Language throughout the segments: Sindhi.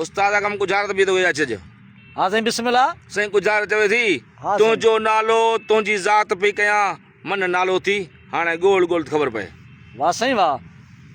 استاد ڪم ڳجهارت به ٿو اچج. ها سائين بسم الله. سائين ڳجهارت چوي ٿي، ها سائين. تنهنجو نالو تنهنجي ذات پئي ڪيان، من نالو ٿي، هاڻي ڳول ڳول ته خبر پئي. واه سائين واه.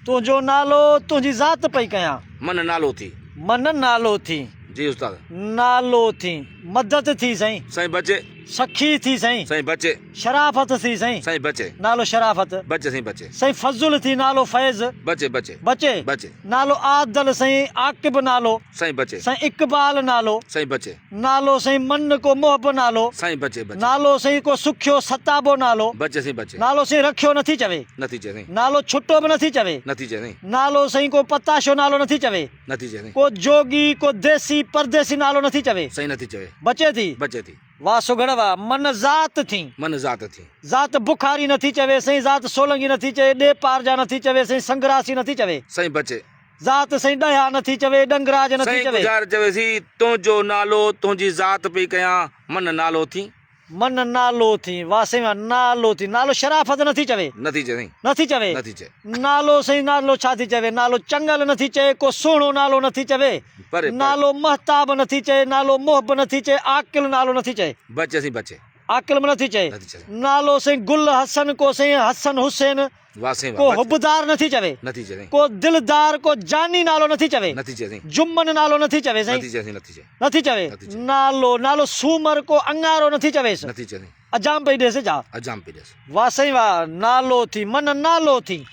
تنهنجو نالو تنهنجي ذات پئي ڪيان. من نالو ٿي. من نالو ٿي. جي استاد. نالو ٿي. مدد ٿي سائين. سائين بچي. سخي ٿي سائين. سائين بچي. شرافت ٿي سائين. سائين بچي. نالو شرافت. بچي سائين بچي. سائين فضل ٿي نالو فيض. بچي بچي. بچي. بچي. نالو عادل سائين عاقب نالو. سائين بچي. سائين اقبال نالو. سائين بچي. نالو سائين من ڪو محب نالو. سائين بچي بچي. نالو سائين ڪو سکيو ستابو نالو. بچي سائين بچي. نالو سائين رکيو نٿي چوي. نٿي چئي سائين. نالو ڇٽو به نٿي چوي. نٿي چئي سائين. نالو سائين ڪو پتاشو نالو نٿي چوي. نٿي چئي سائين. ڪو جوڳي ڪو ديسي پرديسي نالو نٿي چوي. سائين نٿي چوي. بچي ٿي. بچي ٿي. واه سگهڙ واه، من ذات ٿين. من ذات ٿين. ذات بخاري نٿي چوي سائين ذات سولنگي نٿي چئي ڏي پارجا نٿي چوي سائين سنگراسي نٿي چوي. سائين بچي. ذات سائين ڏهيا نٿي چوي ڏنگراج نٿي سائين چوي. ڳجهار چوي ٿي، تنهنجو نالو تنهنجي ذات پئي ڪيان، من نالو ٿين. من نالو ٿين، واه سائين واه، نالو ٿين، نالو شرافت نٿي چوي. نٿي چئي سائين. نٿي چوي. نٿي چئي. نالو سائين نالو ڇا ٿي چوي، نالو چڱل نٿي چئي، ڪو سهڻو نالو نٿي چوي. پري پري. نالو مهتاب نٿي چئي، نالو محب نٿي چئي، عاقل نالو نٿي چئي. بچي سائين بچي. عاقل به نٿي چئي. نٿي چئي. نالو سائين گل حسن ڪو سائين حسن حسين واه سائين واه ڪو بچي. حبدار نٿي چوي. نٿي چئي سائين. ڪو دلدار ڪو جاني نالو نٿي چوي. نٿي چئي سائين. جمن نالو نٿي چوي سائين. نٿي چئي سائين نٿي چئي. نٿي چوي. نٿي چئي. نالو نالو سومر ڪو اڱارو نٿي چويس. نٿي چئي سائين. اجام پئي ڏيس ڇا؟ اجام پئي ڏيس. واه سائين واه نالو ٿي من نالو ٿي.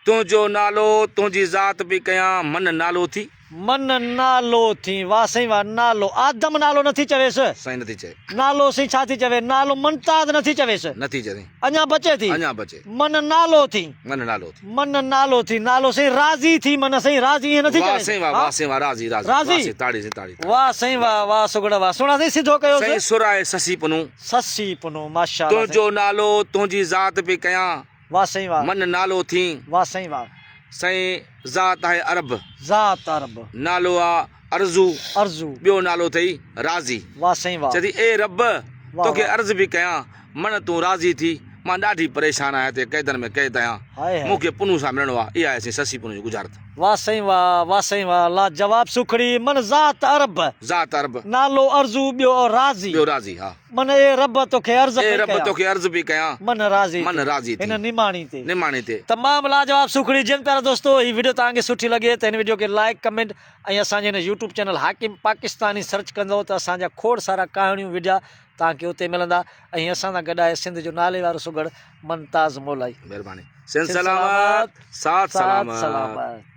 تنهنجو نالو تنهنجي ذات پئي ڪيان من نالو ٿي. من نالو ٿي واه سائين واه نالو آدم نالو نٿي چويس. سائين نٿي چئي. نالو سائين ڇا ٿي چوي نالو منتاز نٿي چويس. نٿي چئي سائين. اڃا بچي ٿي. اڃا بچي. من نالو ٿي. من نالو ٿي. من نالو ٿي نالو سائين راضي ٿي من سائين راضي ائين نٿي واه چويس. سائين واه واه سائين واه راضي راضي راضي. واه سائين تاڙي سائين تاڙي تاڙي. واه سائين واه واه سگهڙ واه سهڻا سائين سڌو ڪيوس. سائين سر آهي سسي پنهون. سسي پنهون ماشاءالله سائين. تنهنجو نالو تنهنجي ذات پئي ڪيان. واه سائين واه. من نالو ٿين. واه سائين واه. سائين ذات آهي عرب. ذات عرب. نالو آ ارزو. ارزو. ٻيو نالو اٿئي راضي. واه سائين واه. چئي ٿي اي رب واه توکي واه. عرض پئي ڪيان من تون راضي ٿي مان ڏاڍي پريشان آهيان هتي قيدن ۾ قيد آهيان هاء هاء. مون کي پنهون سان ملڻو آ اها آهي سائين سسي پنهون جي ڳجهارت. واه سائين واه واه سائين واه لاجواب سوکڙي من ذات عرب. ذات عرب. نالو ارزو ٻيو راضي. ٻيو راضي ها. من اي رب توکي عرض اي پئي رب ڪيان. توکي عرض پئي ڪيان. من راضي من ٿي. راضي ٿي. هن نماڻي تي. نماڻي تي. تمام لاجواب سوکڙي جن پيارا دوستو هي وڊيو توهان کي سٺي لڳي ته هن وڊيو کي لائيڪ ڪمينٽ ۽ اسان جي هن يوٽيوب چينل حاڪم پاڪستاني سرچ ڪندو ته اسان جا کوڙ سارا ڪهاڻيون وڊيا توهان کي اتي ملندا ۽ اسان سان گڏ آهي سنڌ جو نالي وارو سگهڙ منتاز مولائي. مهرباني سنڌ سلامت ساٿ سلامت. سلامت.